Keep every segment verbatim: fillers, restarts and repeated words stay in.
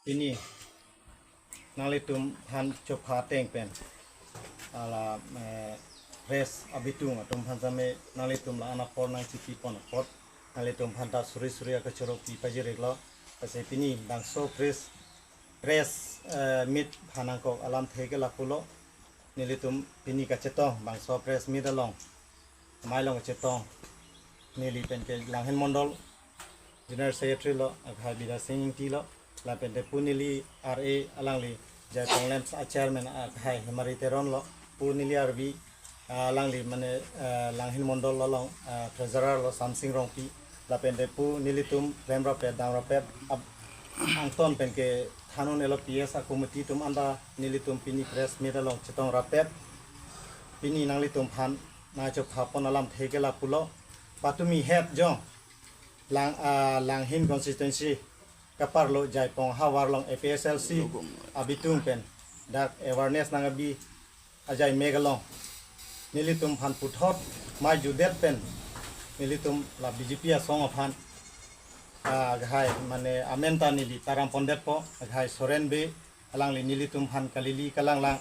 Pini nanglitum aphan chopha ateng pen, hala, eh, press abitung atum aphan same nanglitum la-an apor nangchipi pon apot nanglitum aphan ta suri suri akachoro pi pajir-iklo. Lasi pini bangso press, press, eh, meet aphan nangkok alamthe ke lapulo. Nelitum pini kachetong bangso press meet along, amei along kachetong, neli pen ke Langhin Mondol, General Secretary lo, akhai Bidya Sing Ingti lo, lapen te pu neli R A alangli Jaipong LAMPS a Chairman akhai Hemari Teron lo, pu neli R V, ah, alangli mane, ah, Langhin Mondol along, ah, Treasurer lo Samsing Rongpi, lapen te pu nelitum klem rapet dam rapet ap-, angton pen kethan un-elo P S a committee atum anta nelitum pini press meet along chetong rapet. Pini nanglitum aphan nangchopha pon alamthe ke lapulo. Patumi het jong Lang, ah, Langhin constituency kaparlo Jaipong havar along A P H L C abitung pen dak awareness nangkebi ajai mek along nelitum aphan puthot mei judet pen nelitum la B J P asong aphan, ah, akhai mane amen ta neli taram pondetpo, akhai Soren Bey alangli nelitum aphan kalili kalanglang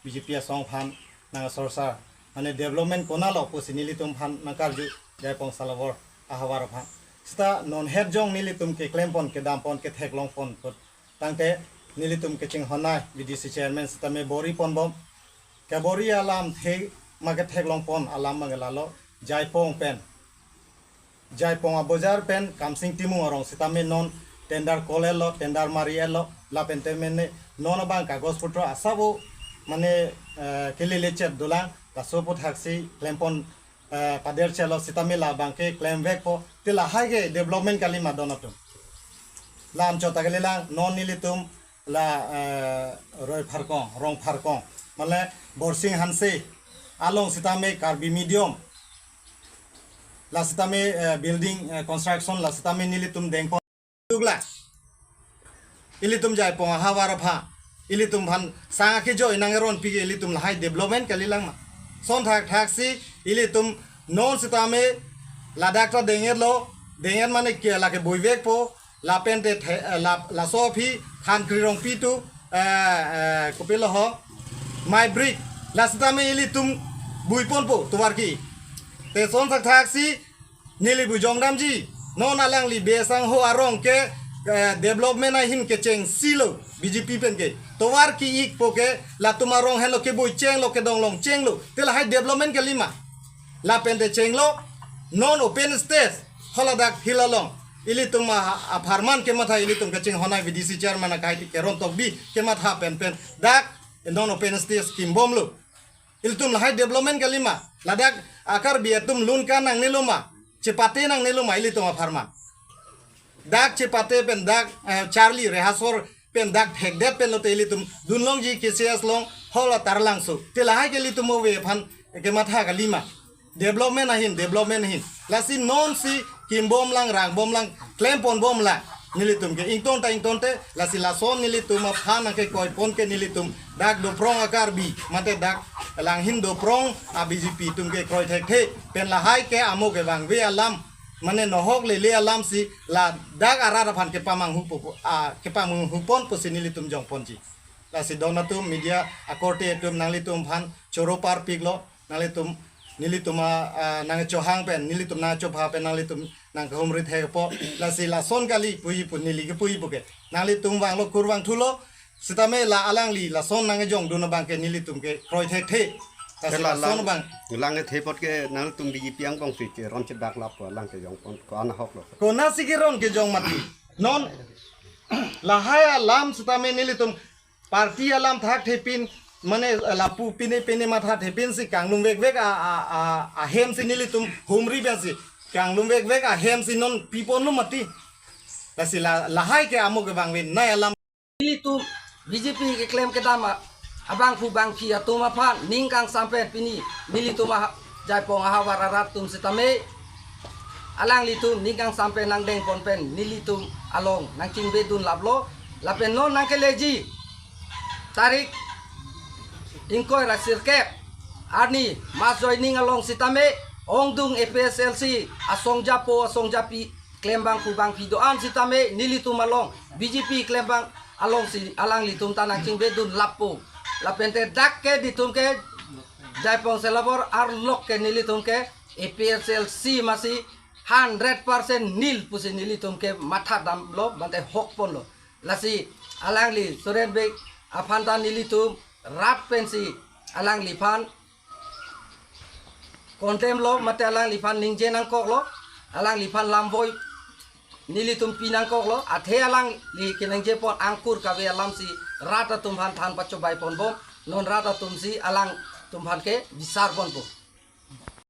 B J P asong aphan nangsorsa, mane development konatlo pusi nelitum aphan nangkarju Jaipong Salabor ahavar aphan. Seta non het jong nelitum keklem pon, kedam pon, ketheklong pon put tangte nelitum kachinghon-ai V D C chairman sitame bor-i pon bom. Kebor-i alamthe ma ketheklong pon alam ma ke lalo, Jaipong pen, Jaipong abojar pen Kamsing Timung arong sitame non tender call-etlo, tender mari-etlo, lapen te mene non abang kagos putro asabo mane, eh, kelelechet dolang, laso aputhaksi klem pon, eh, pader chelo sitame labang ke klemvekpo, te lahai ke development kalima don atum. Lam chot ta kalilang, non nelitum la, eh, Roi Pharkong, Rong Pharkong, mane Borsing Hanse along sitame Karbi medium, la sitame, eh, building, eh, construction la sitame nelitum dengpon dukla. Ilitum Jaipong ahavar aphan, ilitum aphan sang akejoi nangkeronpi ke ilitum lahai development kalilang ma. Son thakthak si ilitum non sitame ladak ta deng-etlo, deng-et mane ke lake buivekpo, lapen te the, eh, la, laso aphi Than Kri Rongpi tu, eh, eh, kopilo ho, Mai Brick, la sitame ilitum buiponpo tovar ke-ik. Te son thakthak si neli bujong damji, non alangli Bey Sangho arong ke, eh, development ahin kechengsi lo B J P pen ke. Tovar ke-ikpo ke, latum arong henlo kebui chenglo, kedonglong chenglo, te lahai development kalima. Lapen te chenglo, non open stage, holadak hilalong. Ilitum a, apharman kematha ilitum kachinghon-ai V D C chairman akhai Teron Tokbi kematha pen pen dak non open stage kimbomlo. Ilitum lahai development kalima. Ladak a-Karbi atum lun kan nangnelo ma, chepate nangnelo ma ilitum apharman. Dak chepate pen dak, eh, charli rehasor pen dak thekdet pen lote ilitum dunlongji K C S along hol atarlangso. Te lahai ke ilitum ove aphan kematha kalima. Development ahin, development ahin. Lasi non si kimbomlang, rangbomlang, klemponbomlang. Nelitum ke ington ta ingtonte, lasi lason nelitum aphan nangkekoipon ke nelitum dak Doprong a-Karbi, mate dak Langhin Doprong a-B J P atum ke kroi thekthe. Pen lahai ke amo kevangve alam, mane nohok lele alam si ladak arat aphan kepamanghu popo, ah, kepamanghuponpo si nelitum jongponji. Lasi don atum media akorte atum nanglitum aphan choro parpiklo, nanglitum, nelitum a, a, nangchohang pen, nelitum nangchopha pen, nanglitum nangkehumri thekpo, lasi lason kali puji pu neli kepuji pu ke. Nanglitum vanglo kurvangthulo, sitame la alangli lason nangkejongdun abang ke nelitum ke kroi thekthe. Lasi Te la lason lang, abang. Lang ethe apot ke nanglitum B J P angbong si cheron chedaklappo, lang kejongpon, ko-an ahoklo. Konatsi keron kejong mati. Non, lahai alam sitame nelitum party alam thakthepin, mane lapu pine pine mathathepin si kanglumvekvek a, a, a, ahem si nelitum humri pen si kanglumvekvek ahem si non piponlo mati. Lasi la, lahai ke amo kevangvenei alam. Nelitum B J P keklem kedam a, abangphu bangphi atum aphan ning kangsam pen pini nelitum a Jaipong ahavar arat atum sitame alanglitum ning kangsam pen nangdengpon pen nelitum along nangchingbedunlaplo. Lapen non nangkeleji tarik ingkoi ra sirkep arni mass joining along sitame ongdung A P H L C asong japo asong japi klembangphu bangphi do-an sitame nelitum along B J P klembang alongsi alanglitum ta nangchingbe dun lapo. Lapente dak ke nelitum ke Jaipong Selabor arlok ke nelitum ke A P H L C masi hundred percent nil pusi nelitum ke matha damlo, bante hok ponlo. Lasi alangli Suren Bey aphan ta nelitum rat pensi alangliphan condemn lo, mate alangliphan ningje nangkoklo, alangliphan lamvoi nelitum pi nangkoklo, athe alangli keningje pon angkur kave alamsi rat atum aphan than pachobai ponbom, non rat atumsi alangtum aphan ke bisar ponpo.